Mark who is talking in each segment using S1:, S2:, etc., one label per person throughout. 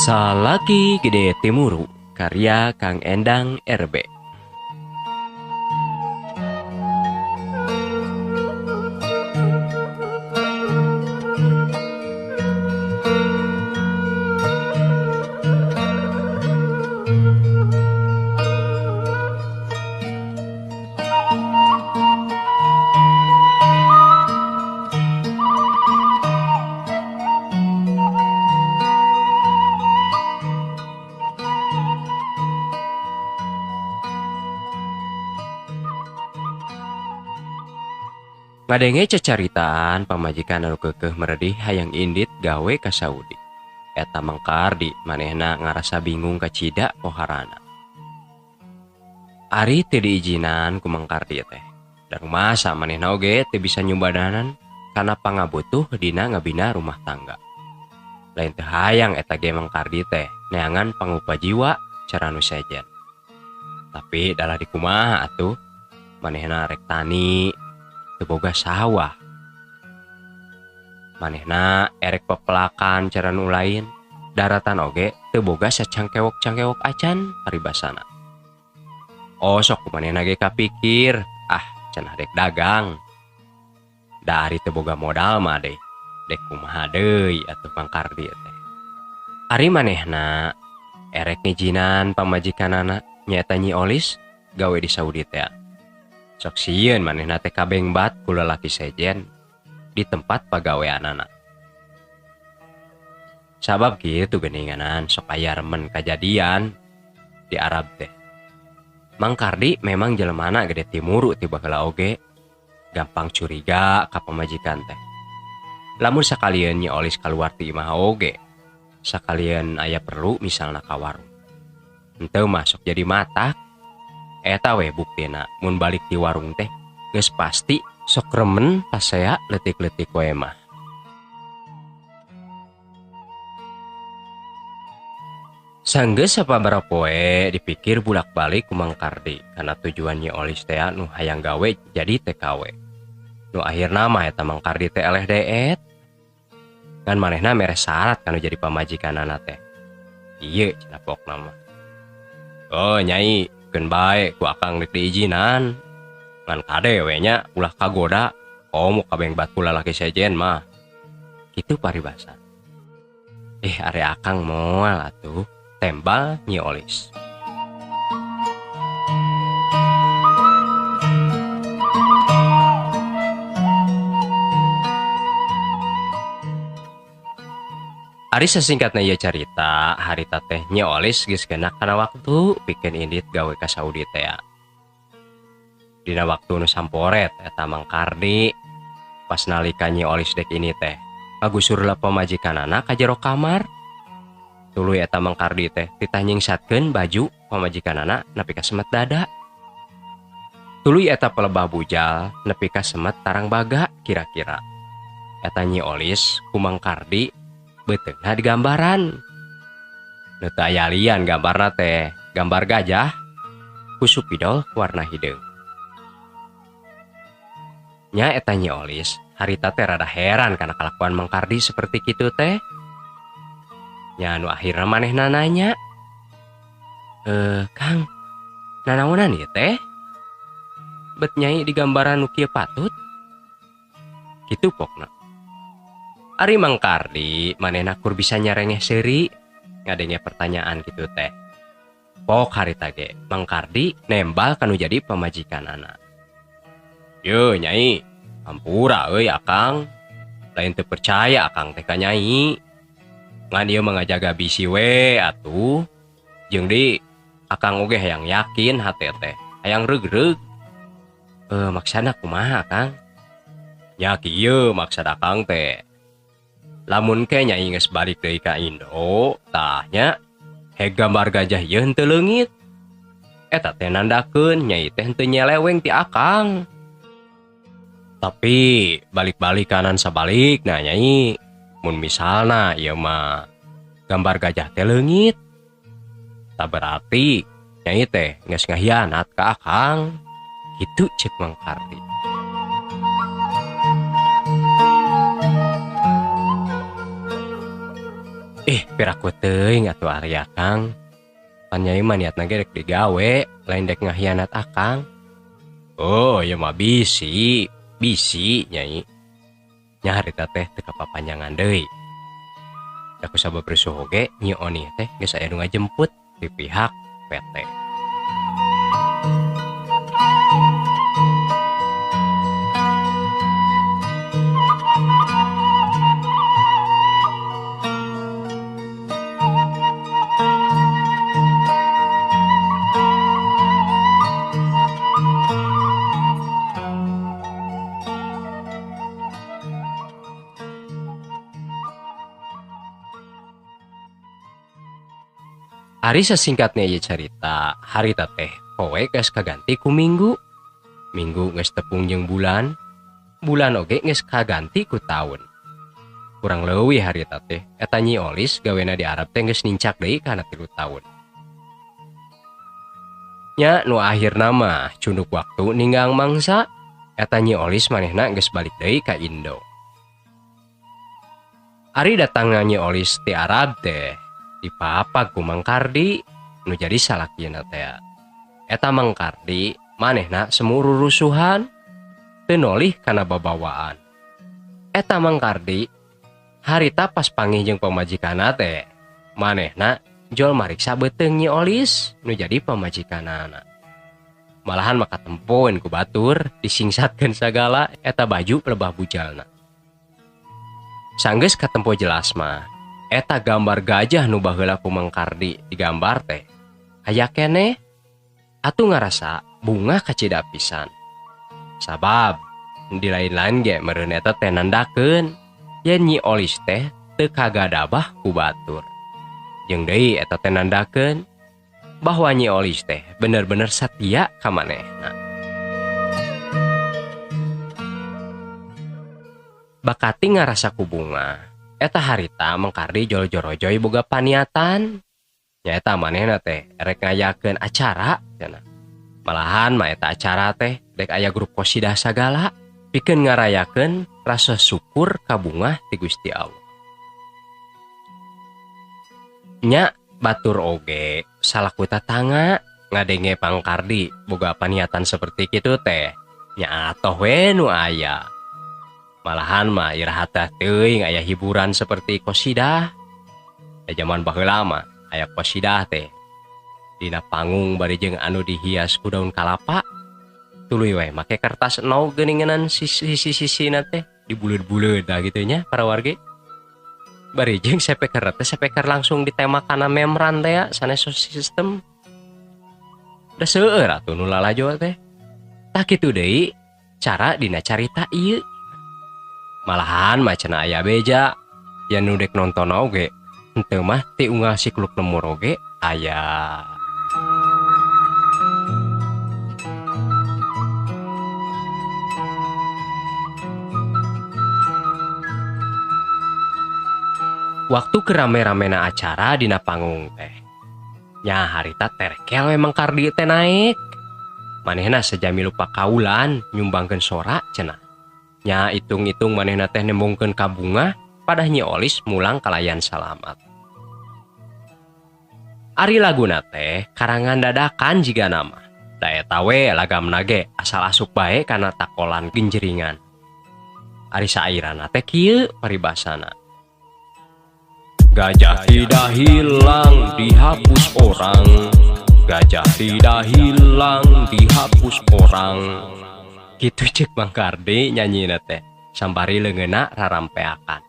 S1: Salaki Gede Timuru karya Kang Endang RB. Ngadenge cacaritaan pamajikan anu keukeuh meredih hayang indit gawe ka Saudi. Eta Mang Kardi manehna ngarasa bingung kacida poharana. Ari teu diijinan ku Mang Kardi teh. Dan masa manehna oge teu bisa nyumbadanan kana pangabutuh dina ngabina rumah tangga. Lain teu hayang eta ge Mang Kardi teh neangan pangupa jiwa cara nu sejen. Tapi dalah dikumaha atuh manehna rek tani teu boga sawah. Manehna erek pepelakan cara nu lain, daratan oge teu boga sacangkewok-cangkewok acan paribasana. Oh sok manehna ge kapikir, ah cenah dek dagang. Da ari teu boga modal mah deh, dek kumaha deui atuh Mang Kardi teh. Ari manehna erek ngijinan pamajikanana nyaeta Nyi Olis gawe di Saudi teh. Sok sieun manehna teh kabengbat ku lalaki sejen di tempat pagaweanana. Sabab kitu geuninganan sok aya remen kajadian di Arab teh. Mang Kardi memang jelemana gede timuru ti baheula oge, gampang curiga ka pamajikan teh. Lamun sakalieun Nyi Olis kaluar ti imah oge, sakalieun aya perlu misalna ka warung. Henteu mah sok jadi matak. Eta we buktina mun balik di warung teh geus pasti sok remen pasea leutik-leutik we mah. Sanggeus sababaraha poe dipikir bulak-balik ku Mang Kardi kana tujuan Nyi Olis teh nu hayang gawe jadi TKW. Nu akhirna mah eta Mang Kardi teh eleh deet. Ngan manehna mere syarat kanu jadi pamajikanana teh. Ieu cenah pokna mah. Oh nyai keun bae ku akang rek diijinan. Ngan kade we nya ulah kagoda komo kabengbat ku lalaki sejen mah. Kitu paribasa. Ari akang moal atuh tembal Nyi Olis. Ari sasingkatna ieu carita, harita teh Nyi Olis geus kena kana waktu pikeun indit gawe ka Saudi teh. Dina waktu nu samporet eta Mang Kardi pas nalika Nyi Olis dek ini teh ngagusur pamajikanana ka jero kamar. Tuluy eta Mang Kardi teh titah nyingsatkeun baju pamajikanana nepi ka semet dada. Tuluy eta pelebah bujal nepi ka semet tarang baga kira-kira. Eta Nyi Olis ku Mang Kardi beuteungna digambaran. Nu teu aya lian gambarna teh, gambar gajah ku supidol warna hideung. Nya eta Nyi Olis harita teh rada heran kana kalakuan Mang Kardi seperti kitu teh. Nya nu akhirna manehna nanya, Kang, nanaonan ieu teh? Bet nyai digambaran nu kieu patut?" Kitu pokna. Ari Mang Kardi manehna kur bisa nyarengeh seuri ngadenge pertanyaan kitu teh. Pok harita ge Mang Kardi nembal kanu jadi pamajikanana. "Yeuh nyai, hampura euy akang. Lain teu percaya akang teh ka nyai. Ngan ieu mah ngajaga bisi we atuh. Jeung di akang oge hayang yakin hate teh, hayang reug-reug." Maksana kumaha Kang?" "Nya kieu maksad akang teh. Lamun ke nyai geus balik deui ka Indo, tah nya he gambar gajah ieu henteu leungit. Eta teh nandakeun nyai teh henteu nyeleweng ti akang. Tapi balik-balik kanan sabalikna nyai, mun misalna ieu mah gambar gajah teh leungit, tah berarti nyai teh geus ngahianat ka akang." Kitu ceuk Mang Kardi. Ih, piraku teuing atuh ari akang. Pan nyai mah niatna ge rek digawe, lain dek ngahianat akang. Oh, ieu mah bisi, bisi nyai. Nya harita teh teu kapapanjangan deui. Da kusabab rusuh oge Nyi Oni teh geus aya nu ngajemput ti pihak PT. Ari sasingkatna ieu carita, harita teh poe geus kaganti ku minggu, minggu geus tepung jeung bulan, bulan oge geus kaganti ku taun. Kurang leuwih harita teh eta Nyi Olis gawena di Arab teh geus nincak deui kana 3 taun. Nya nu akhirna mah cunduk waktu ninggang mangsa, eta Nyi Olis manehna geus balik deui ka Indo. Ari datangna Nyi Olis ti Arab teh dipapag ku Mang Kardi nu jadi salakina teh. Eta Mang Kardi manehna semu rurusuhan teu nolih kana babawaan. Eta Mang Kardi harita pas pangih jeung pamajikanna teh manehna jol mariksa beuteung Nyi Olis nu jadi pamajikanana. Malahan maka tempoeun ku batur disingsatkeun sagala eta baju pelebah bujalna. Sanggeus katempo jelas mah eta gambar gajah nu baheula ku Mang Kardi digambar teh aya keneh atuh ngarasa bungah kacida pisan. Sabab di lain-lain ge meureun eta teh nandakeun yen Nyi Olis teh teu kagadabah ku batur. Jeung deui eta teh nandakeun bahwa Nyi Olis teh bener-bener satia ka manehna. Bakati ngarasa ku bungah eta harita Mang Kardi jol-jorojoy boga paniatan. Nyaeta manehna teh rek ngayakeun acara cenah. Malahan mah eta acara teh dek aya grup qosidah sagala pikeun ngarayakeun rasa syukur ka bungah ti Gusti Allah. Nya batur oge salaku tatangga ngadenge Mang Kardi boga paniatan seperti kitu teh nya atoh we nu aya. Malahan mah iraha teh teuing aya hiburan seperti qosidah. Da jaman baheula mah aya qosidah teh dina panggung bari jeung anu dihias ku daun kalapa. Tuluy we make kertas nou geuninganan sisi-sisina teh dibuleud-buleud dah kitu nya para wargi. Bari jeung speaker teh speaker langsung ditembak kana membran teh ya sanes sistem. Da seueur atuh nu lalajo teh. Tah kitu deui cara dina carita ieu. Malahan mah cenah aya beja yen nu dek nonton oge henteu mah ti unggal sikluk lemur oge aya. Waktu kerame-ramena acara dina panggung teh nya harita terkel we Mang Kardi teh naik. Manehna sejami lupa kaulan nyumbangkeun sora cenah. Nya hitung-hitung manehna teh nembongkeun ka bungah padah Nyi Olis mulang kalayan salamat. Ari laguna teh karangan dadakan jiga nama. Da eta we lagamna ge asal asup bae kana takolan genjeringan. Ari sairana teh kieu paribasana. Gajah tidak hilang dihapus orang. Gajah tidak hilang dihapus orang. Kitu cek Mang Kardi nyanyina teh sambari leungeunna rarampeakan.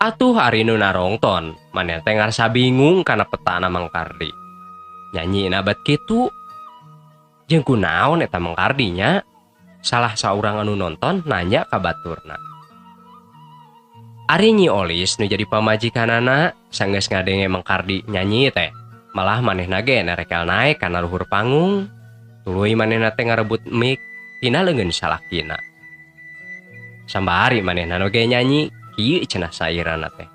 S1: Atuh ari nu narongton maneh teh ngarasa bingung kana petana Mang Kardi. Nyanyina bat kitu. Jeung kunaon eta Mang Kardi nya? Salah saurang anu nonton nanya ka baturna. Ari Nyi Olis nu jadi pamajikanana sanggeus ngadenge Mang Kardi nyanyi teh malah manehna ge nerekel naek kana luhur panggung. Tuluy manehna teh ngarebut mic tina leungeun salakina. Sambari manehna oge nyanyi kieu cenah sairana teh.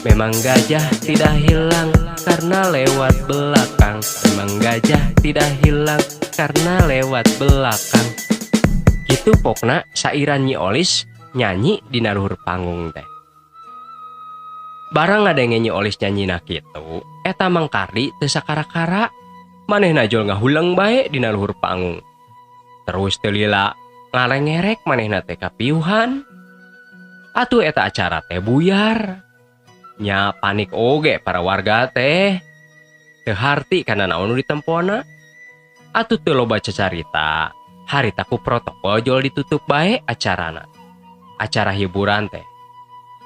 S1: Memang gajah tidak hilang karena lewat belakang. Memang gajah tidak hilang karena lewat belakang. Kitu pokna sairan Nyi Olis nyanyi dina luhur panggung teh. Barang ngadenge Nyi Olis nyanyina kitu, eta Mang Kardi teu sakara-kara. Manehna jol ngahuleng bae dina luhur panggung. Terus teu lila ngalengerek manehna teh kapiuhan. Atuh eta acara teh buyar. Nya panik oge para warga teh. Teu harti kana naon nu ditempona. Atuh teu loba cacarita. Harita ku protokol jol ditutup bae acarana. Acara hiburan teh.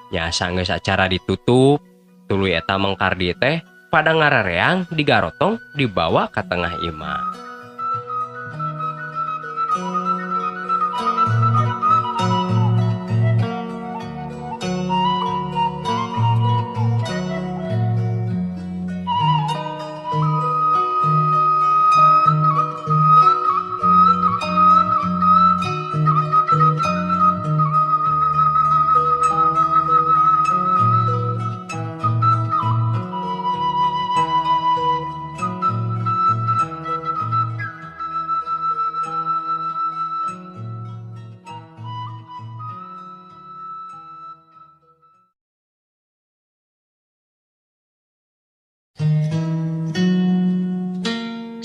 S1: Nya sanggeus acara ditutup, tuluy eta Mang Kardi teh pada ngarareang digarotong dibawa ka tengah imah.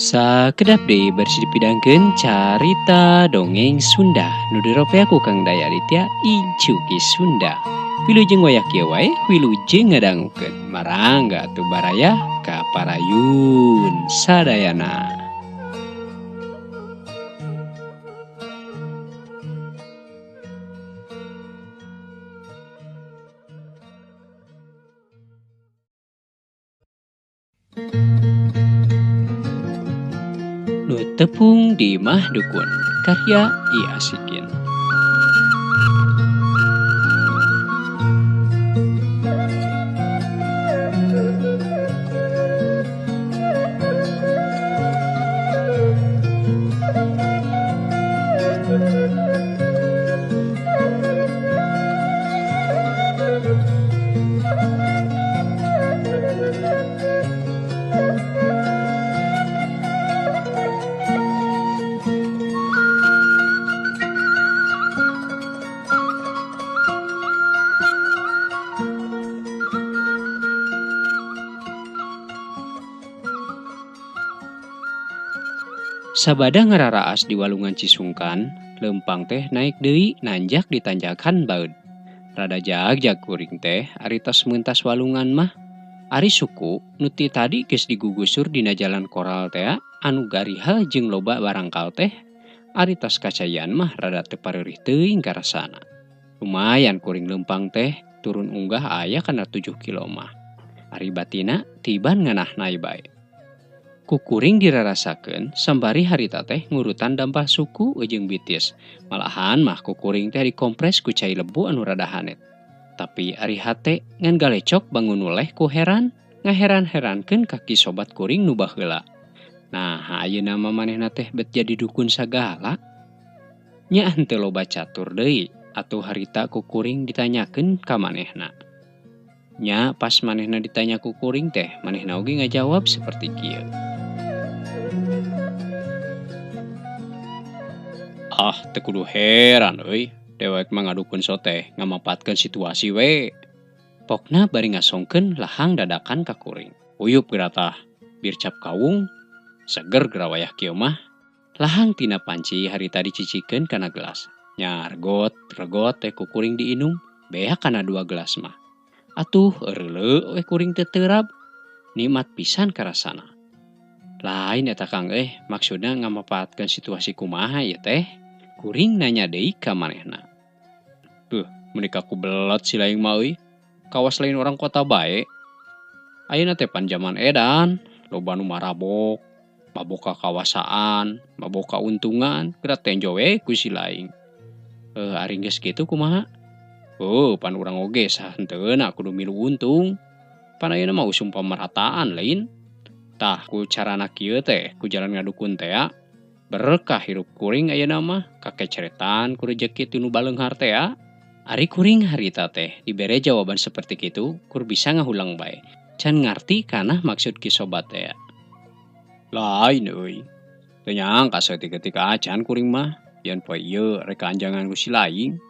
S2: Sakedap deui bersih dipidangkeun carita dongeng Sunda nu diropea ku Kang Daya Aditya Incu Ki Sunda. Wilujeng wayah kieu wae wilujeng ngadangukeun marangga atuh baraya ka parayun sadayana. Nu tepung di Imah Dukun karya I Asikin. Sabada ngararaas di walungan Cisungkan, lempang teh naik deui nanjak di tanjakan baeud. Rada jag-jag kuring teh ari tos meuntas walungan mah. Ari suku nu ti tadi geus digugusur dina jalan koral tea anu garihal jeung loba barangkal teh. Ari tos kacayan mah rada teu pareurih teuing karasana. Lumayan kuring lempang teh turun unggah aya kana 7 kilo mah. Ari batina tiban nganah bae. Kukuring dirarasakeun sambari harita teh ngurutan dampah suku jeung bitis. Malahan mah kukuring teh dikompres ku cai lebu anu rada hanet. Tapi ari hate ngan galecok bangun nuleh ku heran, ngaheran-herankeun kaki sobat kuring nu baheula. Nah, ayeuna mah manehna teh bet jadi dukun sagala. Nya henteu loba catur deui atuh harita kukuring ditanyakeun ka manehna. Nya pas manehna ditanya kukuring teh, manehna oge ngajawab seperti kieu. Ah, teu kudu heran euy. Dewek mah ngadukun soteh ngamapaatkeun situasi we. Pokna bari ngasongkeun lahang dadakan ka kuring. Uyup geura tah, bir cap kawung, seger geura wayah kieu mah. Lahang tina panci harita dicicikeun kana gelas. Nya regot, regot teh ku kuring diinum, beak kana 2 gelas mah. Atuh eureuleuh we kuring teu terap. Nikmat pisan karasana. Lain eta Kang maksudna ngamapaatkeun situasi kumaha ieu teh? Kuring nanya deui ka manehna. Duh, meuni ku belet si laing mah euy. Kawas lain orang kota bae. Ayeuna teh pan jaman edan, loba nu marabok, mabok ka kawasaan, mabok ka untungan, geura tenjo we ku si laing. Ari geus kitu kumaha? Oh, pan urang oge sahenteuna kudu milu untung. Pan ayeuna mah usum pemerataan lain. Tah ku carana kieu teh, ku jalan ngadukun teh ya. Berkah hirup kuring ayeuna mah, kakeceretan ku rejeki ti nu baleunghar teh ya. Ari kuring harita teh dibere jawaban seperti kitu kur bisa ngahulang bae. Can ngarti kana maksud ki sobat teh ya. Lain euy. Teu nyangka saeutik-eutik acan kuring mah, yen poe ieu rek anjangan ku si laing.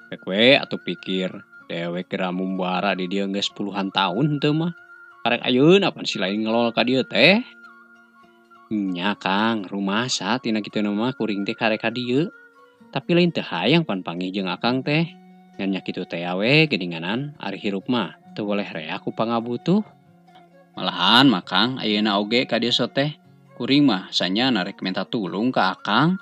S2: Rek we atuh pikir, Dewek geura mumbara di dieu geus puluhan tahun henteu mah. Karek ayeuna pan si lain ngelol ka dieu teh. Nya Kang, rumasa tina kituna mah kuring teh karek ka dieu. Tapi lain teu hayang pan panggih jeung akang teh. Ngan nya kitu teh we geuninganan ari hirup mah teu boleh rea ku pangabutuh. Malahan mah Kang ayeuna oge ka dieu teh. Kuring mah sanyana rek minta tulung ka akang.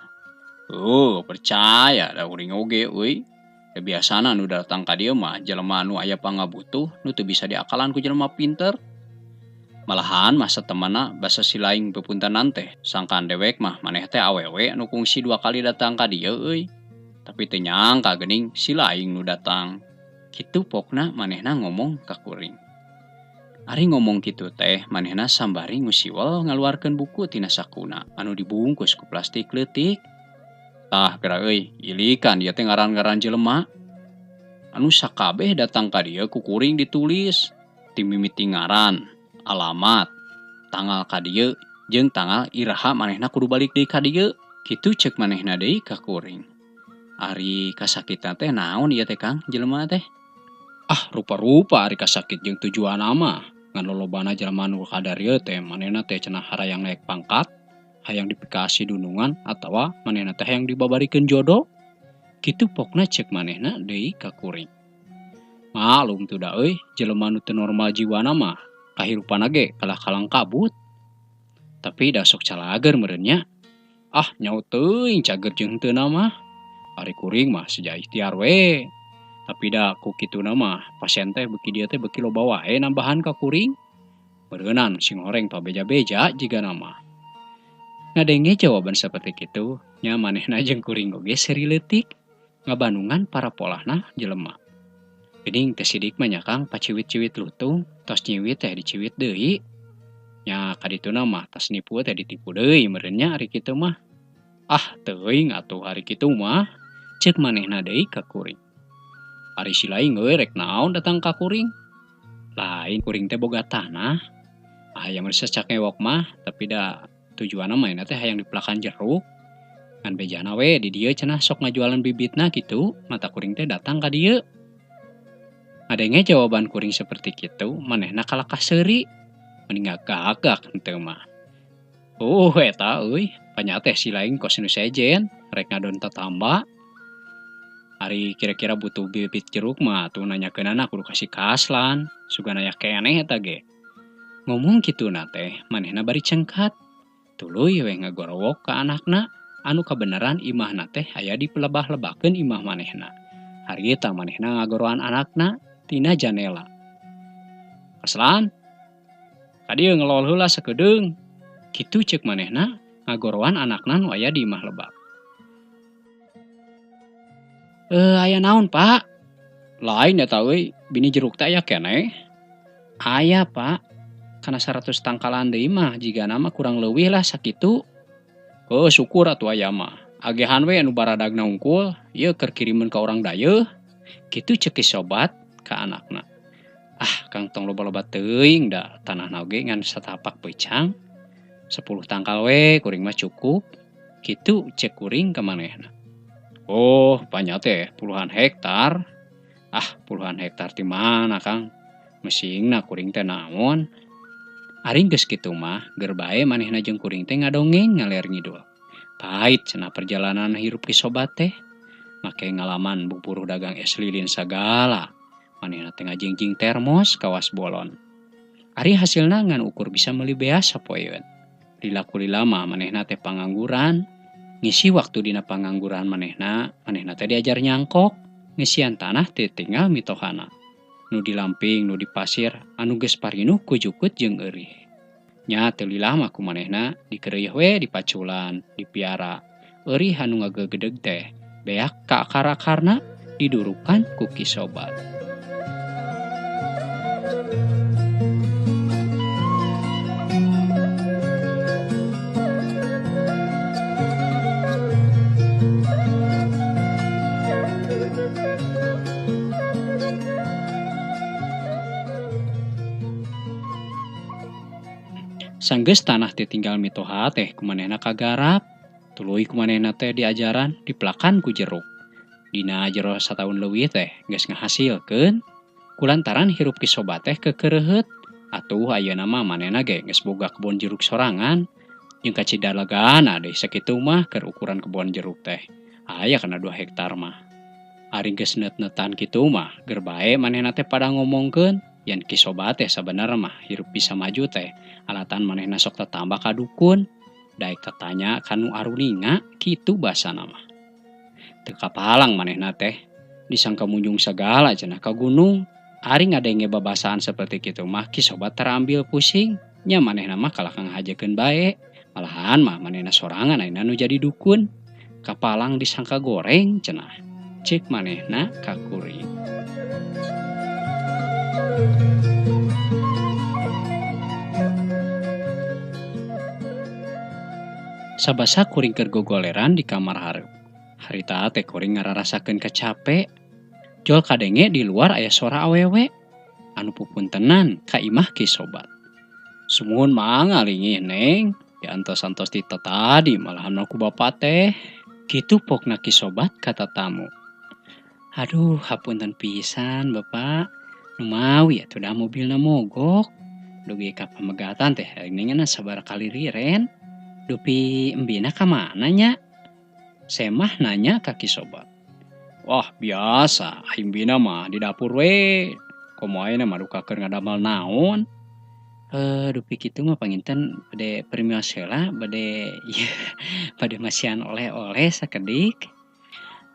S2: Oh, percaya da kuring oge euy. Da biasana nu datang ka dieu mah jelema nu aya pangabutuh nu teu bisa diakalan ku jelema pinter. Malahan mah satemana basa si laing pepuntenan teh sangkaan dewek mah maneh teh awewe nu kungsi 2 kali datang ka dieu euy. Tapi teu nyangka geuning si laing nu datang. Kitu pokna manehna ngomong ka kuring. Ari ngomong kitu teh manehna sambari ngusiwel ngaluarkeun buku tina sakuna anu dibungkus ku plastik leutik. Tah geura euy, ilikan ieu teh ngaran-ngaran jelema. Anu sakabeh datang ka dieu ku kuring ditulis ti mimiti ngaran, alamat, tanggal ka dieu jeung tanggal iraha manehna kudu balik deui ka dieu. Kitu ceuk manehna deui ka kuring. Ari kasakitan teh naon ieu teh Kang jelema teh? Ah, rupa-rupa ari kasakit jeung tujuanna mah. Ngan lolobana jelema nu kadarieu teh manehna teh cenah harayang naik pangkat, hayang dipikasi dunungan atawa manehna teh hayang dibabarikeun jodoh. Kitu pokna ceuk manehna deui ka kuring. Malum tuh da euy, jelema nu teu normal jiwana mah kahirupanna ge kalah kalang kabut. Tapi da sok calager meureun nya. Ah, nyaho teuing cager jeung henteu mah. Ari kuring mah seja ikhtiar we. Tapi da ku kituna mah pasien teh beuki dieu teh beuki loba wae nambahan ka kuring. Meureunan sing horeng pabeja-beja jigana mah. Ngadenge jawaban seperti kitu, nya manehna jeung kuring oge seri leutik ngabanungan para polahna jelema. Geuning teh sidik mah nya Kang paciwit-ciwit lutung, tos nyiwit teh diciwit deui. Nya kadituna mah tas nipu teh ditipu deui meureun nya ari kitu mah. Ah, teuing atuh ari kitu mah. Ceuk manehna deui ka kuring. Ari si lain euy rek naon datang ka kuring? Lain kuring teh boga tanah. Aya mun secak ngewok mah, tapi da tujuanna mah teh hayang dipelakan jeruk. Ngan bejana we di dieu cenah sok ngajualan bibitna kitu, mata kuring teh datang ka dieu. Ngadenge jawaban kuring seperti kitu, manehna kalakah seuri. Mending gagak henteu mah. Eta euy, panya teh si lain kos nu sejen, rek ngadon tatamba. Ari kira-kira butuh bibit jeruk mah atuh nanyakeunana kudu kasih kaslan, sugan aya keneh eta ge. Ngomong kituna teh manehna bari cengkat. Tuluy we ngagorowok ka anakna anu kabeneran imahna teh aya dipelebah-lebakeun imah manehna. Harita manehna ngagoroan anakna tina janela. Kaslan, ka dieu ngelol heula sakedeung. Kitu ceuk manehna ngagoroan anakna nu aya di imah lebak. Aya naon, Pak? Lain eta euy, bini jeruk teh aya keneh. Aya, Pak. Kana 100 tangkalan deui mah jigana mah kurang leuwih lah sakitu. Oh, syukur atuh aya mah. Agehan we anu baradagna hungkul, ieu keur kirimeun ka urang dayeuh. Kitu ceuk sobat ka anakna. Ah, Kang tong loba-loba teuing da tanahna oge ngan satapak peucang. 10 tangkal we kuring mah cukup. Kitu ceuk kuring ka manehna. Oh, banyak teh puluhan hektar. Ah, puluhan hektar di mana, Kang? Mesingna kuring teh naon? Ari geus kitu mah, ger bae manehna jeung kuring teh ngadongeng ngaler ngidul. Pahit cenah perjalanan hirup ki sobat teh. Make ngalaman buburuh dagang es lilin sagala. Manehna teh ngajingjing termos kawas bolon. Ari hasilna ngan ukur bisa meuli beas sapoeun. Lila kulila mah manehna teh pangangguran. Ngisi waktu dina pangangguran manehna, manehna teh diajar nyangkok, ngisian tanah teh tinggal mitohana. Nu di lamping, nu di pasir, anu geus parinuh ku jukut jeung eurih. Nya teu lila mah ku manehna dikeureuh we dipaculan, dipiara. Eurih anu ngagegedeg teh beak ka akar-akarna didurukan ku Ki Sobat. Sanggeus tanah teh tinggal mitoha teh kumanehna kagarap, tuluy kumanehna teh diajaran dipelakan ku jeruk. Dina jero sataun leuwih teh geus ngahasilkeun. Kulantaran hirup Ki Sobat teh kekereheut, atuh ayeuna mah manehna ge geus boga kebon jeruk sorangan. Jeung kacidalagana deui sakitu mah keur ukuran kebon jeruk teh. Aya kana 2 hektar mah. Ari geus neut-neutan kitu mah ger bae manehna teh pada ngomongkeun yen Ki Sobat teh sabenerna mah hirup bisa maju teh alatan manehna sok tatamba ka dukun. Daek tatanya ka nu aruninga kitu basana mah. Teu kapalang manehna teh disangka munjung sagala cenah ka gunung. Ari ngadenge babasaan seperti kitu mah Ki Sobat terambil pusing. Nya manehna mah kalah ngahajekeun bae. Malahan mah manehna sorangan ayeuna nu jadi dukun. Kapalang disangka goreng cenah. Cek manehna ka kuring. Sabasa kuring keur gogoleran di kamar hareup. Harita teh kuring ngararasakeun kacape. Jol kadenge di luar aya sora awewe anu pupuntenan ka imah Ki Sobat. Sumuhun mangga lingih neng, diantos-antos ti tadi malahan ku bapa teh. Kitu pokna Ki Sobat kata tamu. Aduh, hapunten pisan bapak. Numawi atuh da mobilna mogok. Dugi ka pamegatan teh geuningan sabaraha kali riren. Dupi embina ka mana nya? Semah nanya ka Ki Sobat. Wah biasa, aing bina mah di dapur we. Komo ayeuna mah duka keur ngadamel naon? Dupi kitu mah panginten bade permios heula, bade bade masihan oleh-oleh sakedik.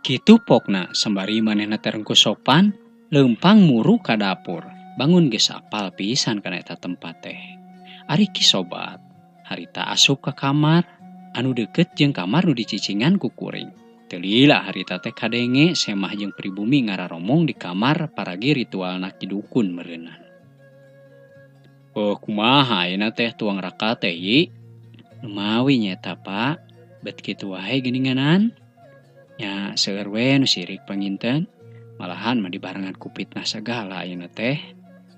S2: Kitu pokna sembari manehna teh rengku sopan, leumpang muru ka dapur. Bangun geus apal pisan kana eta tempat teh. Ari Ki Sobat harita asup ka kamar anu deukeut jeung kamar nu dicicingan ku kuring. Teu lila harita teh kadenge semah jeung pribumi ngararomong di kamar paragi ritualna Ki Dukun meureunnan. Oh kumaha ayeuna teh tuang raka teh yi? Numawi nya eta Pak, bet kitu wae geuninganan. Nya seueur we nu sirik panginten, malahan mah dibarengan ku fitnah sagala ayeuna teh.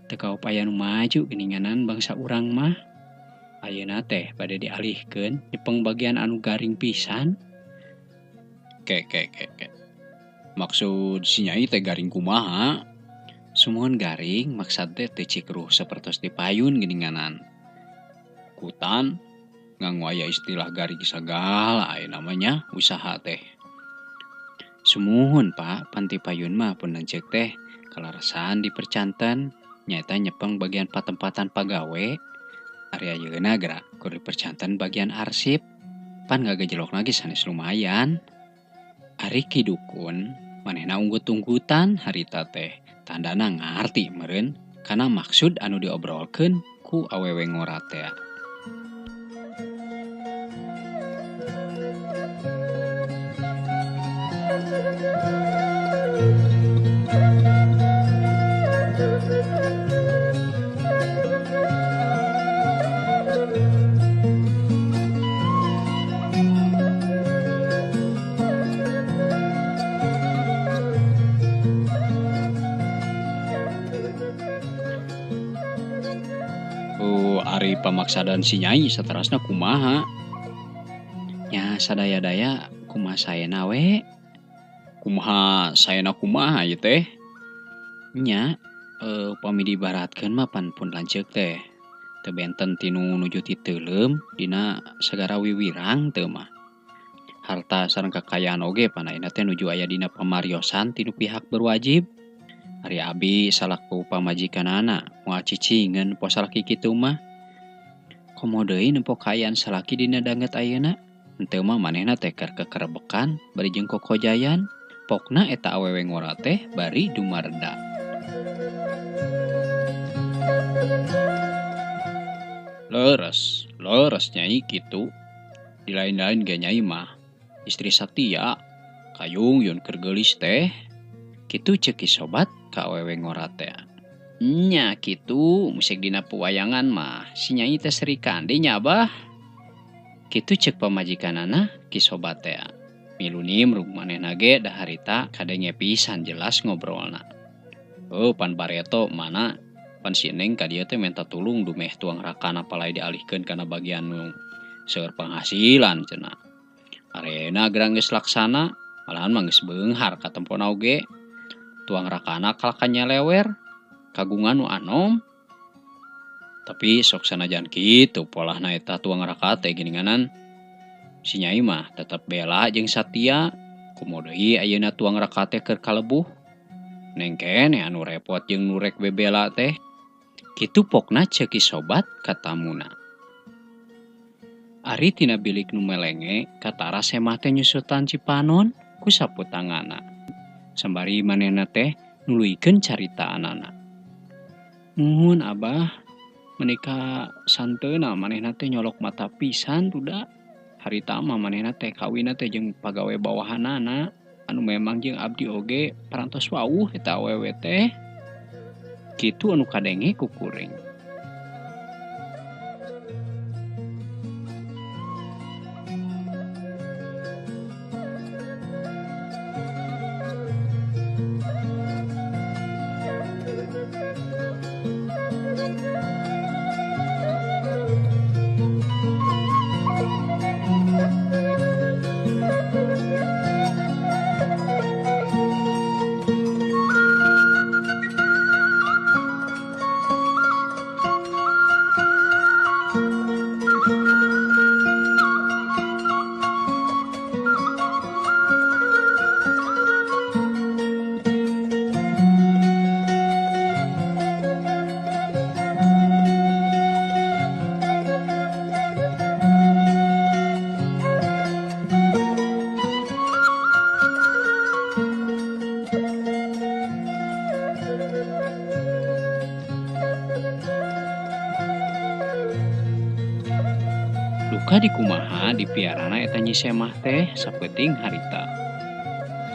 S2: Teu kaupaya nu maju geuninganan bangsa urang mah. Ayeuna teh bade dialihkeun nyepeng bagian anu garing pisan. Ke ke ke ke. Maksud si nyai teh garing kumaha? Sumuhun garing maksad teh teu cikruh sapertos di payun geuninganan. Kutan nganggo aya istilah garing sagala aya namanya usaha teh. Sumuhun Pak, panti payun mah pun lanceuk teh kalarasan dipercanten nyaeta nyepeng bagian patempatan pagawe. Ari ayeuna geura keur dipercanten bagian arsip. Pan ngagajelok lagi sanes lumayan. Ari Ki Dukun manehna unggut-unggutan harita teh tandana ngarti meureun kana maksud anu diobrolkeun ku awewe ngora teh. Ari pamaksadan si nyai saterasna kumaha? Nya sadaya-daya kumaha saena we? Kumaha saena kumaha ieu teh? Nya upami diibaratkeun mah pan pun lanceuk teh. Teu benten tinu nuju titeuleum dina sagara wiwirang teu mah. Harta sareng kakayaan oge pan ayeuna teh nuju aya dina pamariosan tinu pihak berwajib. Ari abi salaku pamajikanana moal cicingeun poe salaki kitu mah. Komo deui nempo kaayaan salaki dina danget ayeuna. Henteu mah manehna teh keur kekerebekan bari jeung kokojayan. Pokna eta awewe ngora teh bari dumarda. Leres, leres nyai kitu. Di lain-lain ge nyai mah istri satia kayung yun keur geulis teh. Kitu ceuk Ki Sobat ka awewe ngora teh. Nya kitu musik dina pewayangan mah si nyai teh Sri Kandi nya abah. Kitu ceuk pamajikanana Ki Sobat teh. Milu nimrung manehna ge da harita kadenge pisan jelas ngobrolna. Oh pan bareto mana pan si Neng ka dieu teh menta tulung dumeh tuang rakana palai dialihkeun kana bagian nu seueur penghasilan cenah. Arena gerang geus laksana malahan mah geus beunghar katempona oge. Tuang rakana kalahka nyelewer. Kagungan nu anom. Tapi sok sanajan kitu polahna eta tuang raka teh geuninganan. Si Nyai mah tetep bela jeung satia. Komo deui ayeuna tuang raka teh keur kalebuh. Neng keneh anu repot jeung nu rek bebela teh. Kitu pokna ceuk Ki Sobat ka tamuna. Ari tina bilik nu melenge katara Semah teh nyusutan cipanon ku sapu tanganna. Sambari manehna teh nuluykeun caritaanana. Muhun Abah, menika santeuna manehna teh nyolok mata pisan duda. Harita mah manehna teh kawinna teh jeung pagawe bawahanana anu memang jeung abdi oge parantos wawuh eta awewe teh. Kitu anu kadenge ku kuring. Duka dikumaha dipiarana eta Nyi Semah teh sapeuting harita.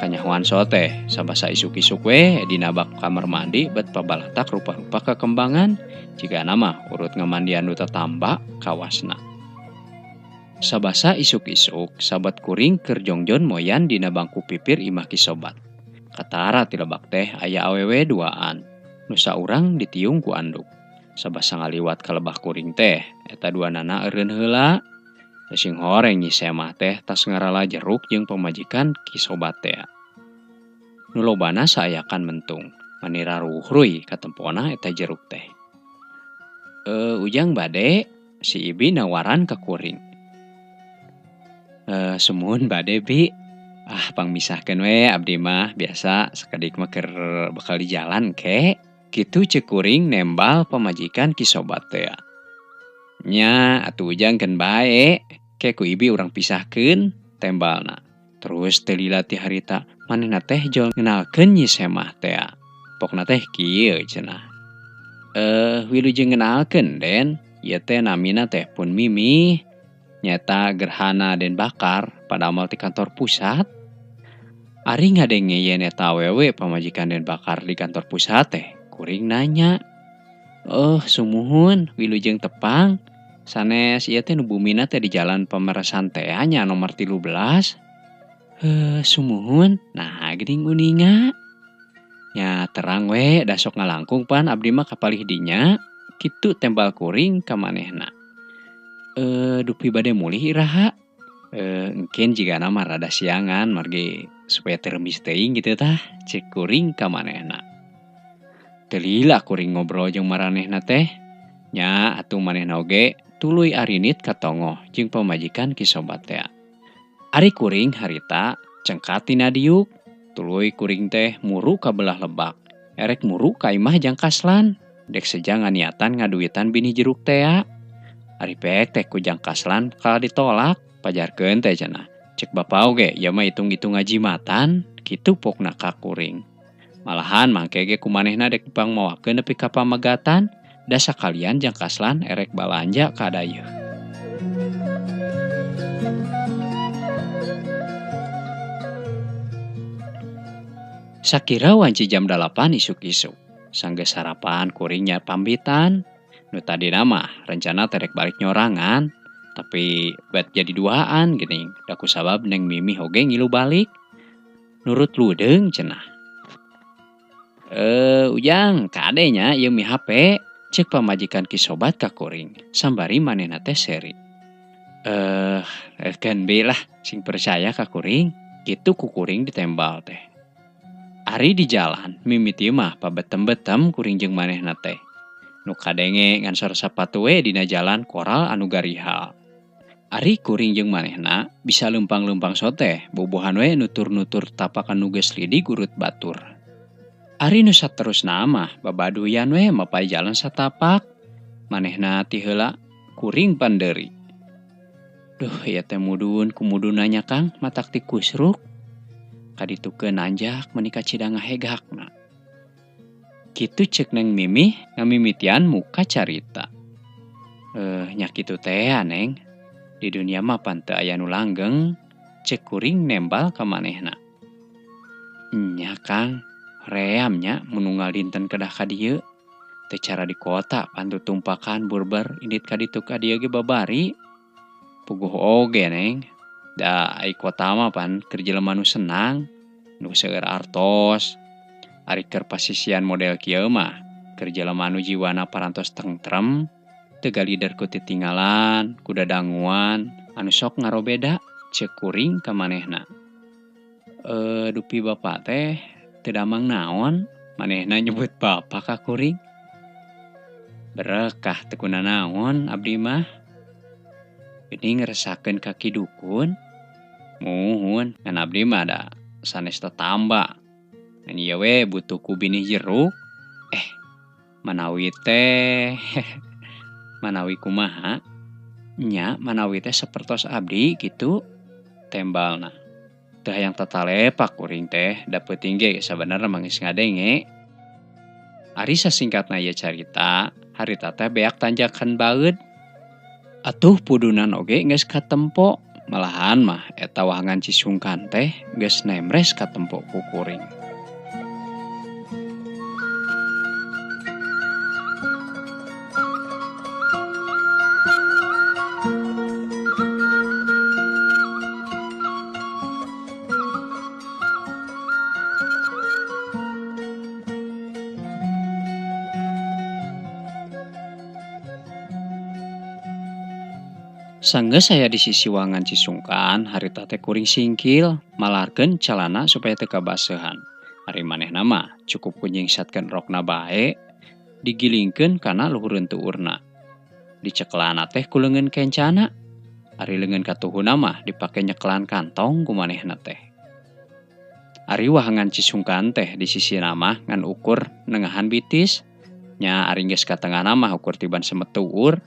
S2: Kanyahoan so teh sabasa isuk-isuk we dina bak kamar mandi bet pabalatak rupa-rupa kekembangan jigana mah urut ngamandian nu tatamba kawasna. Sabasa isuk-isuk sabat kuring keur jongjon moyan dina bangku pipir imah Ki Sobat. Katara ti lebak teh aya awewe duaan nu saurang ditiung ku anduk. Sabasa ngaliwat ka lebah kuring teh eta duanana eureun heula. Sing horeng Nyi Semah teh tas ngarala jeruk jeung pamajikan Ki Sobat teh. Nu lobana saayakan mentung, manira ruhruy katempona eta jeruk teh. Ujang bade si Ibi nawaran ka kuring. Sumuhun bade bi. Ah pangmisahkeun we abdi mah biasa sakedik mah keur bekal di jalan ke. Kitu ceuk kuring nembal pamajikan Ki Sobat teh. Nya atuh ujang keun bae. Ke ku Ibi urang pisahkeun tembalna. Terus teu lila ti harita manehna teh jol ngenalkeun Nyi Semah teh. Pokna teh kieu cenah. Wilujeng ngenalkeun Den, ieu teh namina teh pun Mimi. Nyata Gerhana Den Bakar padamal ti kantor pusat. Ari ngadenge yen eta awewe pamajikan Den Bakar di kantor pusat teh, kuring nanya. Oh, sumuhun wilujeng tepang. Sanes ieu teh nu bumina teh di jalan Pemerasan teh nya nomor 13. Sumuhun, nah geuning uninga. Nya terang we da sok ngalangkung pan abdi mah kapalih dinya. Kitu tembal kuring ka manehna. Dupi bade mulih iraha. Engken jigana mah rada siangan margi supaya teu remis teuing kitu tah ceuk kuring ka manehna. Teu lila kuring ngobrol jeung maranehna teh. Nya atuh manehna oge tuluy arinit ka tongoh jeung pamajikan Ki Sobat teh. Ari kuring harita cengkat tina diuk, tuluy kuring teh muru ka belah lebak. Erek muru ka imah jang kaslan, dek seja nganiatan ngaduitan binih jeruk teh. Ari pek teh ku jang kaslan kalah ditolak, pajarkeun teh cenah. Cek bapa oge ieu mah hitung-hitung ngajimatan, kitu pokna ka kuring. Malahan mangke ge ku manehna dek pangmawakeun nepi ka pamegatan. Da sakalian jang kaslan erek balanja ka dayeuh. Sakira wanci jam 8 isuk-isuk. Sanggeus sarapan kuringnya pambitan. Nu tadina mah rencana terek balik nyorangan, tapi bet jadi duaan geuning. Da ku sabab Neng Mimi oge ngilu balik. Nurut ludeung cenah. Ujang kade nya ieu mi HP. Cek pamajikan Ki Sobat ka kuring sambari manehna teh seri. Keun be lah sing percaya ka kuring. Kitu ku kuring ditembal teh. Ari di jalan mimiti mah pabetem-betem kuring jeung manehna teh. Nu kadenge ngan sora sapatu we dina jalan koral anu garihal. Ari kuring jeung manehna bisa leumpang-leumpang soteh bobohan we nutur-nutur tapakan nu geus lidi gurut batur. Ari nu saterusna mah babaduyan we mapay jalan satapak. Manehna ti heula kuring pandeuri. Duh ieu teh mudun kumudunna nya Kang matak ti kusruk. Kaditukeun nanjak meuni kacida ngahegakna. Kitu ceuk Neng Mimih ngamimitian muka carita. Nya kitu teh Neng. Di dunia mah pan teu aya nu langgeng, ceuk kuring nembal ka manehna. Nya Kang, ream nya mun unggal dinten kedah ka dieu. Teu cara di kota pan tutumpakan burber indit ka ditu ka dieu ge babari. Puguh oge Neng. Da ai kota mah pan keur jelema nu senang, nu seueur artos. Ari keur pasisian model kieu mah keur jelema nu jiwana parantos tentrem, teu galider ku titinggalan, ku dadanguan, anu sok ngarobeda ceuk kuring ka manehna. Dupi bapak teh teu damang naon, manehna nyebut bapak ka kuring. Berekah teu kunanaon abdi mah. Ini ngeresakeun kaki dukun. Muhun, ngan abdi mah da sanes tetamba. Ngan ieu we butuh ku binih jeruk. Manawi teh manawi kumaha? Nya manawi teh sapertos abdi kitu tembalna. Teu hayang tatalepak kuring teh da peuting ge sabenerna mah geus ngadenge. Ari sasingkatna ieu carita, harita teh beak tanjakan baeud. Atuh pudunan oge geus katempo, malahan mah eta wahangan Cisungkan teh geus nemres katempo ku kuring. Sanggeus aya di sisi wahangan Cisungkan, harita teh kuring singkil, malarkeun calana supaya teu kabaseuhan. Ari manehna mah cukup ku nyingsatkeun rokna bae, digilingkeun kana luhureun tuurna. Dicekelana teh ku leungeun kencana, ari leungeun katuhuna mah dipake nyekelan kantong ku manehna teh. Ari wahangan Cisungkan teh di sisina mah ngan ukur nengahan bitis, nya ari geus ka tengahna mah ukur tiban semet tuur.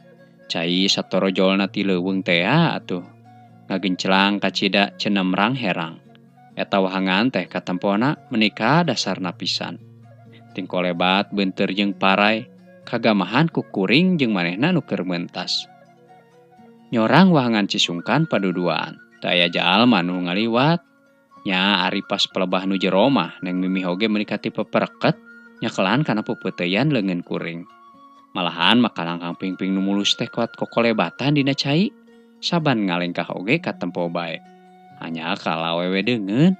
S2: Cai satorojolna ti leuweung tea atuh ngagencelang kacida cenemrang herang. Eta wahangan teh katempona menika dasarna pisan. Tingkolebat beunteur jeung parai kagamahan ku kuring jeung manehna nu keur mentas. Nyorang wahangan Cisungkan paduduaan, teu aya jalma nu ngaliwat. Nya ari pas pelebah nu jero mah Neng Mimih oge meuni ka tipe pereket nyekelan kana peupeuteuyan leungeun kuring. Malahan mah kalangkang pingping nu mulus teh kuat kokolebatan dina cai, saban ngalengkah oge katempo bae. Hanya kala awewe deungeun.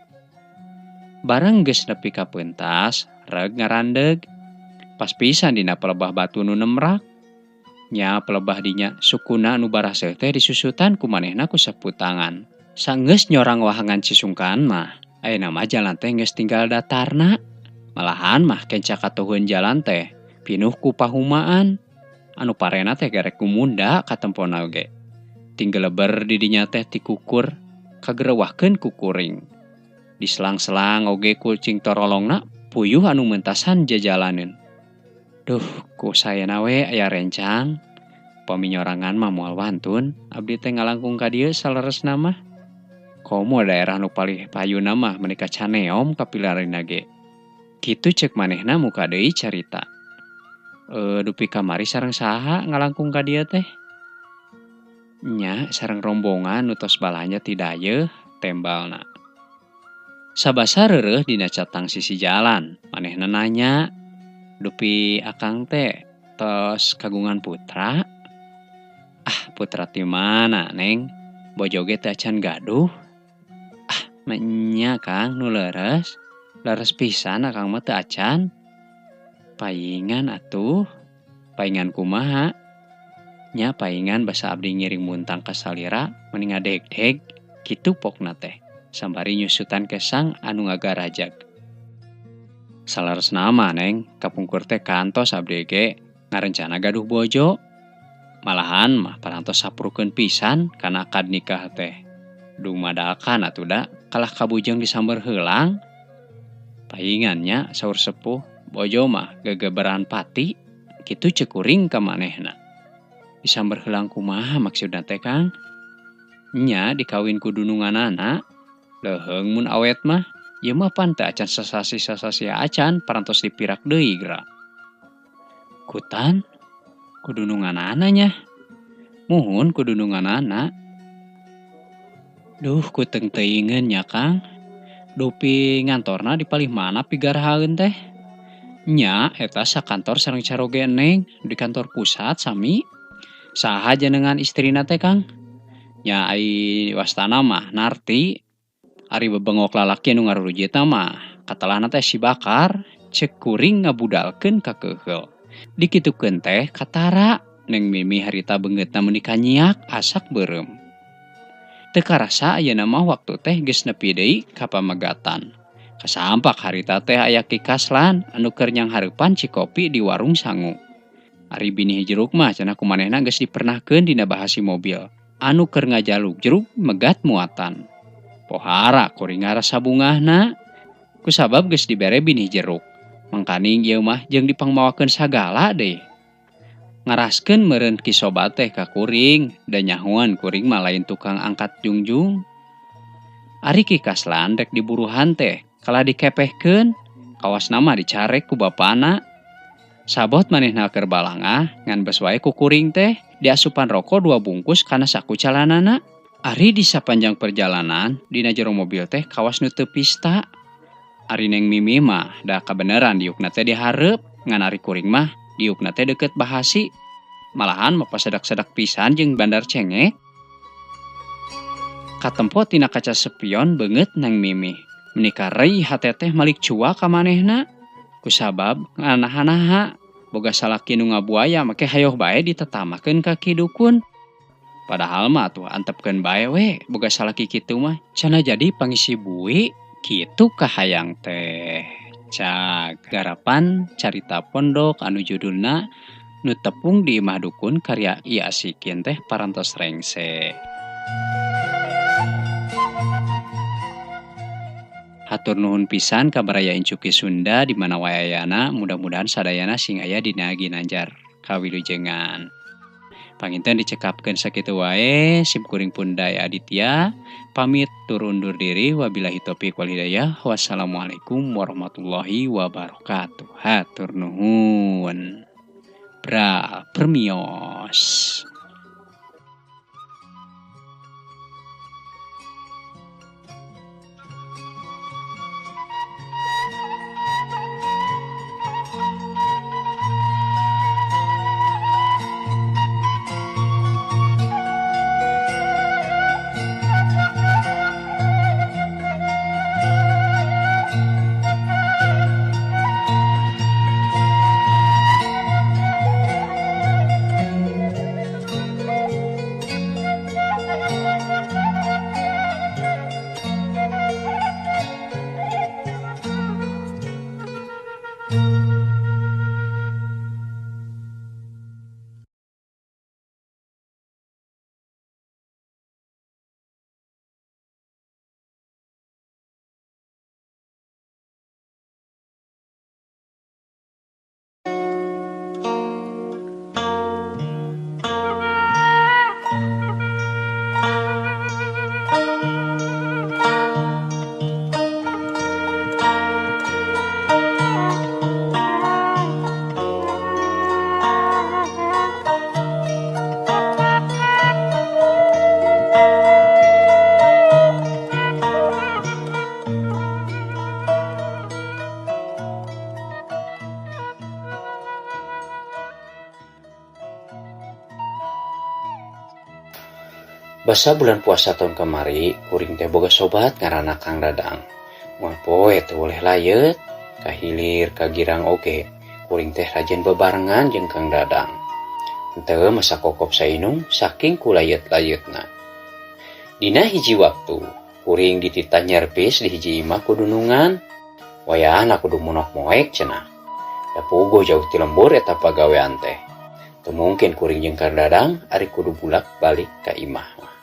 S2: Bareng geus nepi ka peuntas, reg ngarandeg. Pas pisan dina pelebah batu nu nemrak. Nya pelebah dinya sukuna nu baraseuh teh disusutan ku manehna ku saputangan. Sanggeus nyorang wahangan Cisungkan mah, ayeuna mah jalan teh geus tinggal datarna. Malahan mah kenca katuhun jalan teh pinuh ku pahumaan. Anu parena teh garek gumunda katempona oge. Tinggeleber di dinya teh tikukur kagerewahkeun ku kuring. Diselang-selang oge ku cing torolongna puyuh anu mentasan jajalaneun. Duh, ku sayana we aya rencang. Paminyorangan mah moal wantun, abdi teh ngalangkung ka dieu saleresna mah. Komo daerah nu palih payuna mah meuni ka Caneom kapilarina ge. Kitu ceuk manehna muka deui carita. Dupi kamari sareng saha ngalangkung ka dieu teh? Nya sareng rombongan nu tos balanja ti dayeuh tembalna. Sabasa reureuh dina catang sisi jalan, manehna nanya, dupi akang teh tos kagungan putra? Ah, putra ti mana, Neng? Bojo ge teh acan gaduh. Ah, nya Kang nu leres. Leres pisan akang mah teu acan. Paingan atuh, paingan kumaha? Nya paingan basa abdi ngiring muntang ka salira meni ngadeg-deg kitu pokna teh. Sambari nyusutan kesang anu ngagarajag. Saleresna mah Neng, kapungkur teh kantos abdi ge ngarencana gaduh bojo. Malahan mah parantos saprukeun pisan kana akad nikah teh. Dumadakan atuh da kalah kabujeng disamber heulang. Paingan nya saur sepuh, bojo mah gegeberan pati, kitu ceuk kuring ka manehna. Disamber heulang kumaha maksudna teh Kang? Nya dikawin ku dununganana. Leuheung mun awet mah, ieu mah pan teu acan sasasi-sasasi acan parantos dipirak deui geura. Kutan, ku dununganana nya. Muhun ku dununganana. Duh ku teung-teuingeun nya Kang. Dupi ngantorna di palih mana pigarahaeun teh? Nya eta sakantor sareng caroge Neng di kantor pusat sami. Saha jenengan istrina teh Kang? Nya ai wastana mah Narti. Ari bebengok lalaki nu ngarurujitna mah katelahna teh si Bakar ceuk kuring ngabudalkeun ka keuheul. Dikitukeun teh katara Neng Mimi harita beungeutna meuni kanyiak asak beureum. Teu karasa ayeuna mah waktu teh geus nepi deui ka pamegatan. Kasampak harita teh aya Ki Kaslan anu keur nyanghareupan cikopi di warung sangu. Ari binih jeruk mah cenah ku manehna geus dipernahkeun dina bahasi mobil anu keur ngajaluk-jeruk megat muatan. Pohara kuring ngarasa bungahna kusabab geus dibere binih jeruk. Mangkaning ieu mah jeung dipangmawakeun sagala deui. Ngaraskeun meureun Ki Sobat teh ka kuring da nyahoan kuring mah lain tukang angkat jungjung. Ari Ki Kaslan rek diburuhan teh kalah dikepehkeun, kawasna mah dicarek ku bapana. Sabot manehna keur balangah ngan bes wae ku kuring teh diasupan roko 2 bungkus kana saku calanana. Ari di sapanjang perjalanan dina jero mobil teh kawas nu teu pista. Ari Neng Mimi mah da kabeneran diukna teh dihareup, ngan ari kuring mah diukna teh deukeut bahasi. Malahan mah pasedak-sedak pisan jeung bandar cengek. Katempo tina kaca spion beungeut Neng Mimi. Meuni karei hate teh malik cua ka manehna. Kusabab nganaha-naha boga salaki nu ngabuaya make hayoh bae ditetamakeun ka Ki Dukun. Padahal mah atuh antepkeun bae we boga salaki kitu mah cenah jadi pangisi bui kitu kahayang teh. Cag garapan carita pondok anu judulna Nu Tepung di Imah Dukun karya I Asikin teh parantos rengse. Hatur nuhun pisan ka baraya Incuki Sunda di mana wae ayana, mudah-mudahan sadayana sing aya dina ginanjar kawilujengan. Panginten dicekapkeun sakitu wae, sim kuring pun Daya Aditya pamit tur undur diri, wabillahi taufik wal hidayah, wassalamualaikum warahmatullahi wabarakatuh. Hatur nuhun. Bra permios.
S3: Basa bulan puasa tahun kamari, kuring teh boga sobat ngaranna Kang Dadang. Moal poe teh boleh layeut, kahilir kagirang oge. Kuring teh rajin bebarengan jeung Kang Dadang. Henteu masa kokop sainum saking kulayeut-layeutna. Dina hiji waktu, kuring dititah nyerpis di hiji imah kudunungan. Wayahna kudu monok moek cenah. Da puguh jauh ti lembur eta pagawean teh. Teu mungkin kuring jeung Kang Dadang ari kudu bulak-balik ka imah mah.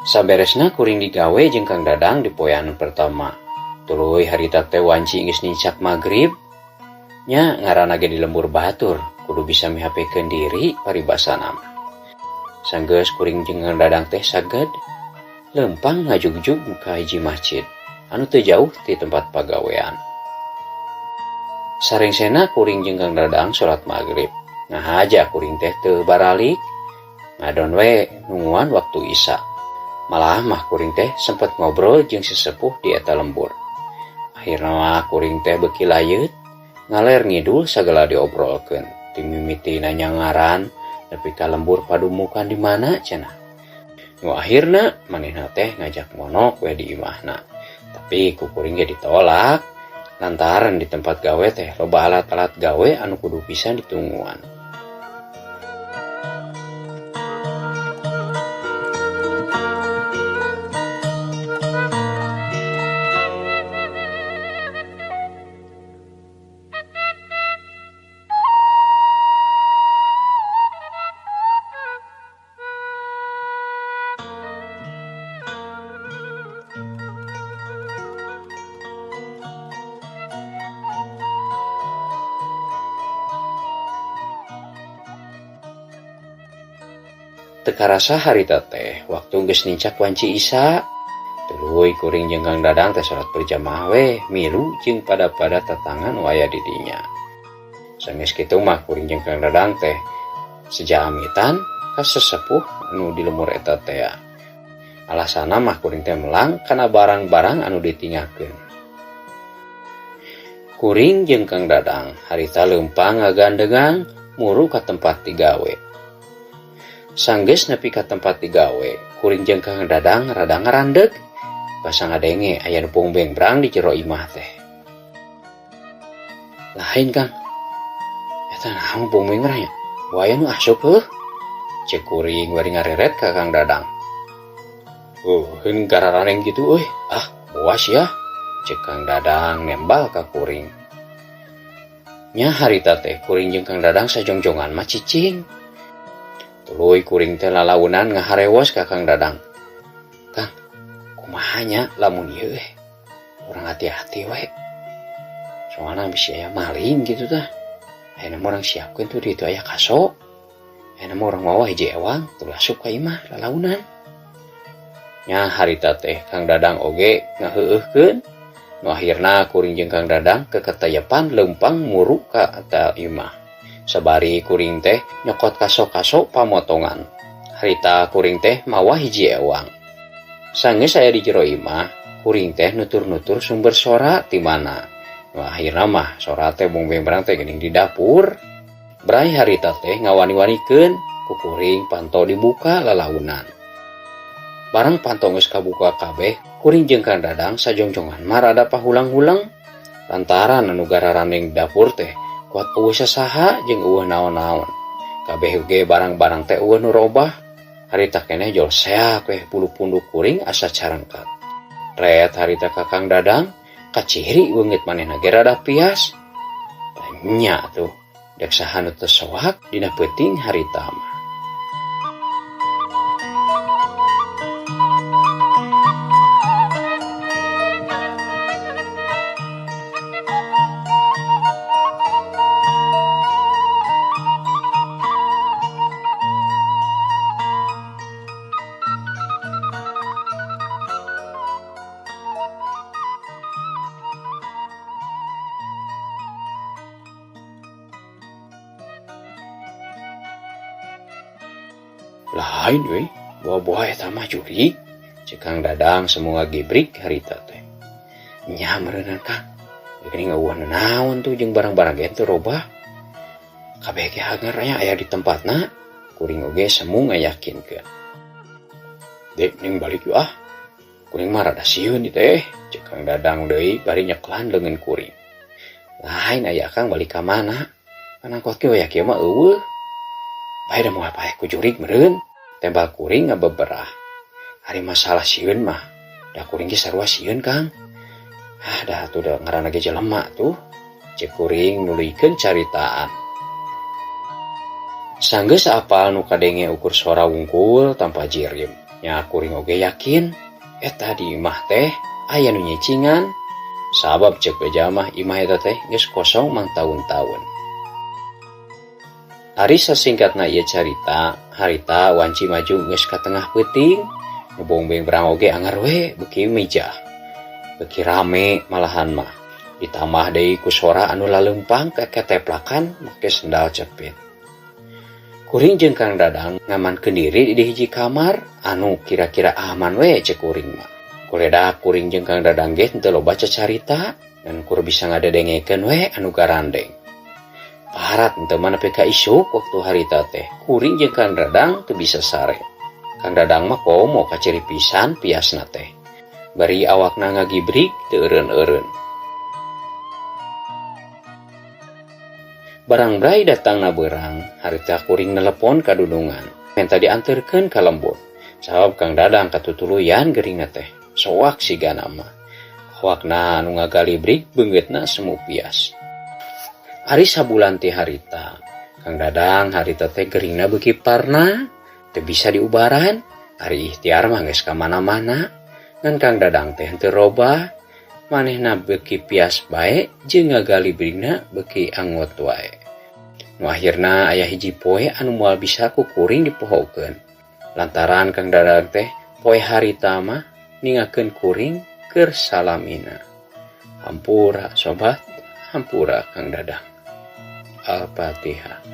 S3: Saberesna kuring digawe jeung Kang Dadang di poe anu pertama. Tuluy harita teh wanci geus nincak magrib. Nya ngaranna ge di lembur batur, kudu bisa mihapekeun diri paribasana mah. Sanggeus kuring jeung Kang Dadang teh saged leumpang ngajugjug ka hiji masjid anu teu jauh ti tempat pagawean. Sarengsena kuring jeung Kang Dadang salat magrib. Ngahaja kuring teh teu baralik, ngadon we nungguan waktu Isya. Malah mah kuring teh sempet ngobrol jeung sesepuh di eta lembur. Akhirna mah kuring teh beuki layeut, ngaler ngidul sagala diobrolkeun. Ti mimiti nanya ngaran nepi ka lembur padumukan di mana cenah. Nu akhirna manehna teh ngajak monok we di imahna. Tapi ku kuring ge ditolak. Lantaran di tempat gawe teh loba alat-alat gawe anu kudu pisan ditungguan. Teu karasa harita teh waktu geus nincak wanci Isya. Tuluy kuring jeung Kang Dadang teh salat berjamaah we milu jeung pada-pada tatangan nu aya di dinya. Sanggeus kitu mah kuring jeung Kang Dadang teh seja amitan ka sesepuh anu di lembur eta teh. Alasanna mah kuring teh melang kana barang-barang anu ditinggalkeun. Kuring jeung Kang Dadang harita leumpang ngagandengan muru ka tempat digawe. Sanggeus nepi ka tempat digawe, kuring jeung Kang Dadang rada ngarandeg. Basa ngadenge aya nu bongbengbrang di jero imah teh. Lain Kang, eta naon bongbengbrang nya? Buaya nu asup heuh. Ceuk kuring bari ngareret ka Kang Dadang. Heun gararaneng kitu euy. Ah, boas ya. Ceuk Kang Dadang nembal ka kuring. Nya harita teh kuring jeung Kang Dadang sajongjongan mah cicing. Tuluy kuring teh lalaunan ngaharewos ka Kang Dadang. Kang, kumaha nya lamun ieu eh? Urang hati-hati we. Soalna bisi aya maling kitu tah. Ayeuna mah urang siapkeun tuh di ditu aya kaso. Ayeuna mah urang mawa hiji ewang tuluy asup ka imah lalaunan. Nya harita teh Kang Dadang oge ngaheueuhkeun. Nu akhirna kuring jeung Kang Dadang keketayepan leumpang muru ka eta imah. Sabari kuring teh nyokot kaso-kaso pamotongan. Harita kuring teh mawa hiji ewang. Sanggeus aya di jero imah, kuring teh nutur-nutur sumber sora ti mana. Nu akhirna mah sora teh bongbengbrang teh geuning di dapur. Bray harita teh ngawani-wanikeun ku kuring panto dibuka lalaunan. Barang panto geus kabuka kabeh, kuring jeung Kang Dadang sajongjongan mah rada pahulang-hulang. Lantaran anu gararandeng dapur teh kuat eueuh sasaha jeung eueuh naon-naon. Kabeh ge barang-barang teh eueuh nu robah. Harita keneh jol seak weh bulu punduk kuring asa carangkat. Ret harita ka Kang Dadang, kaciri beungeut manehna ge rada pias. Nya tuh, dek saha nu teu soak dina peuting harita mah. Lain euy, buah-buah eta mah jurig. Ceuk Kang Dadang semua gibrik harita teh. Nya meureunan Kang. Geuning eueuh naon tuh jeung barang-barang ge teu robah. Kabeh ge hanger nya aya di tempatna. Kuring oge semu ngayakinkeun. Dek ning balik yuk ah. Kuring mah rada sieun ieu teh. Ceuk Kang Dadang deui bari nyeklan leungeun kuring. Lain aya Kang balik ka mana? Kan angkot ge waya kieu mah eueuh. Bae da moal paeh ku jurig meureun. Tembal kuring ngabeberah. Ari masalah sieun mah, da kuring ge sarua sieun Kang. Ah dah atuh da ngaranna ge jelema tuh. Cek kuring nuluykeun caritaan. Sanggeus apal nu kadenge ukur sora wungkul tanpa jirim. Nya kuring oge yakin eta di imah teh aya nu nyicingan. Sabab cek beja mah imah eta teh geus kosong mangtaun-taun. Ari sasingkatna ieu carita, harita wanci maju geus ka tengah peuting, nu bongbeng berang oge anggar we beuki mijah. Beuki rame malahan mah. Ditambah deui ku sora anu laleumpang keketeplakan make sendal cepit. Kuring jeung Kang Dadang ngamankeun diri di hiji kamar anu kira-kira aman we cek kuring mah. Kuledak kuring jeung Kang Dadang ge henteu loba cacarita dan kur bisa ngadedengekeun we anu garandeng. Parat henteu mah nepi ka isuk waktu harita teh. Kuring jeung Kang Dadang teu bisa sare. Kang Dadang mah komo kaciri pisan piasna teh. Bari awakna ngagibrik teu eureun-eureun. Barang brai datangna beurang, harita kuring nelepon ka dudungan. Menta dianterkeun ka lembur. Sabab Kang Dadang katutuluyan geuringna teh. Soak sigana mah. Awakna anu ngagalibrik beungeutna semu pias. Ari sabulan ti harita, Kang Dadang harita teh geuringna beuki parna, teu bisa diubaran. Ari ikhtiar mah geus ka mana-mana. Ngan Kang Dadang teh henteu robah. Manehna beuki pias bae jeung ngagalibrigna beuki angot wae. Nu akhirna aya hiji poe anu moal bisa ku kuring dipohokeun. Lantaran Kang Dadang teh poe harita mah ningakeun kuring keur salamina. Hampura sobat, hampura Kang Dadang. Al-Fatihah.